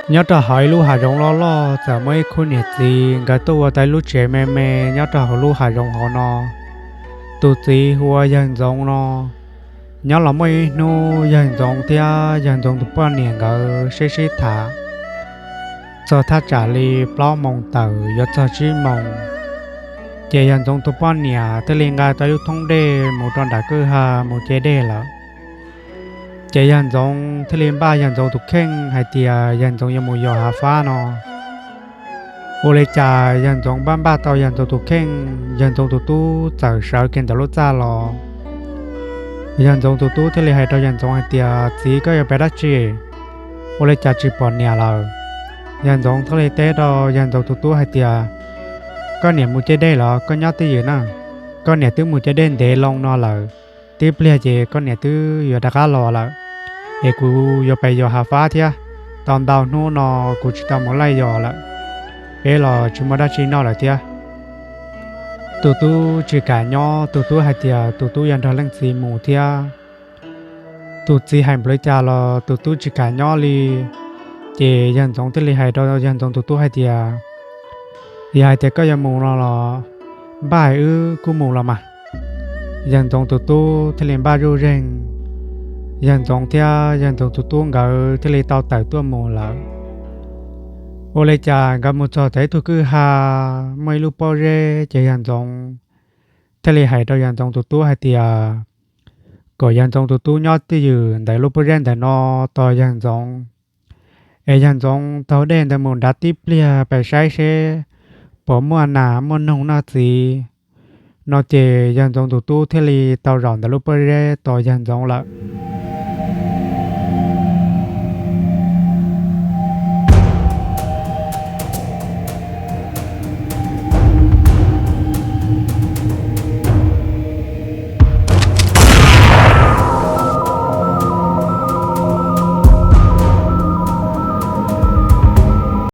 Nyob rau hauv ib lub hav zoov loj loj txawm muaj ib khub niam txiv nkawd tuaj ua tau ib lub tsev me me nyob rau hauv lub hav zoov hauv no. Tus txiv hu ua Yawg Ntxoov no. Nyob los muaj ib hnub Yawg Ntxoov thiab Yawg Ntxoov tus poj niam nkawd sib sib tham txog thaj tsam li plaub moos tawm yuav txog tsib moos, ces Yawg Ntxoov tus poj niam thiaj li nqa tau ib lub thoob dej mus rau nram kwj ha mus ce dej lawm. Ces Yawg Ntxoov thiaj li npaj Yawg Ntxoov tus kheej hais tias Yawg Ntxoov yuav mus yos hav fab no. Ua li cas Yawg Ntxoov npaj npaj tau Yawg Ntxoov tus kheej, Yawg Ntxoov tus tub txawm sawv kiag ntawm lub txaj los. Yawg Ntxoov tus tub thiaj li hais rau Yawg Ntxoov hais tias, Txiv, koj yuav pem dab tsi? Ua li cas tsis pom niam lawm? Yawg Ntxoov thiaj li teb rau Yawg Ntxoov tus tub hais tias, Koj niam mus ce dej los koj nyob twj ywm na? Koj niam twb mus ce dej ntev loo no lawm, tib pliag ces koj niam twb yuav rov qab los lawm, es kuv yuav pem yos hav fab thiab. Tau ntau hnub no kuv tsis tau mus laij yos lawm, peb los tsis muaj dab tsi noj lawm thiab. Tus tub tsis kam nyob, tus tub hais tias tus tub yuav nrog leej txiv mus thiab. Tus txiv hais npaum li cas los tus tub tsis kam nyob li. Ces Yawg Ntxoov thiaj li hais rau Yawg Ntxoov tus tub hais tias, Yog hais tias koj yuav mus no los npaj wb kuj mus los mas. Yawg Ntxoov tus tub thiaj li npaj zuj zeeg, Yawg Ntxoov thiab Yawg Ntxoov tus tub nkawd thiaj li tau tawm tuaj mus lawm. Ua li cas nkawd mus txog tau ib tug kwj ha muaj ib lub pob zeb, ces Yawg Ntxoov thiaj li hais rau Yawg Ntxoov tus tub hais tias, kom Yawg Ntxoov tus tub nyob twj ywm ntawm lub pob zeb ntawm no tos Yawg Ntxoov, es Yawg Ntxoov taug dej ntawd mus nrad tib pliag pem saib seb puas muaj nas muaj noog noj txiv. No ces Yawg Ntxoov tus tub thiaj li tau zaum ntawm lub pob zeb tos Yawg Ntxoov lawm.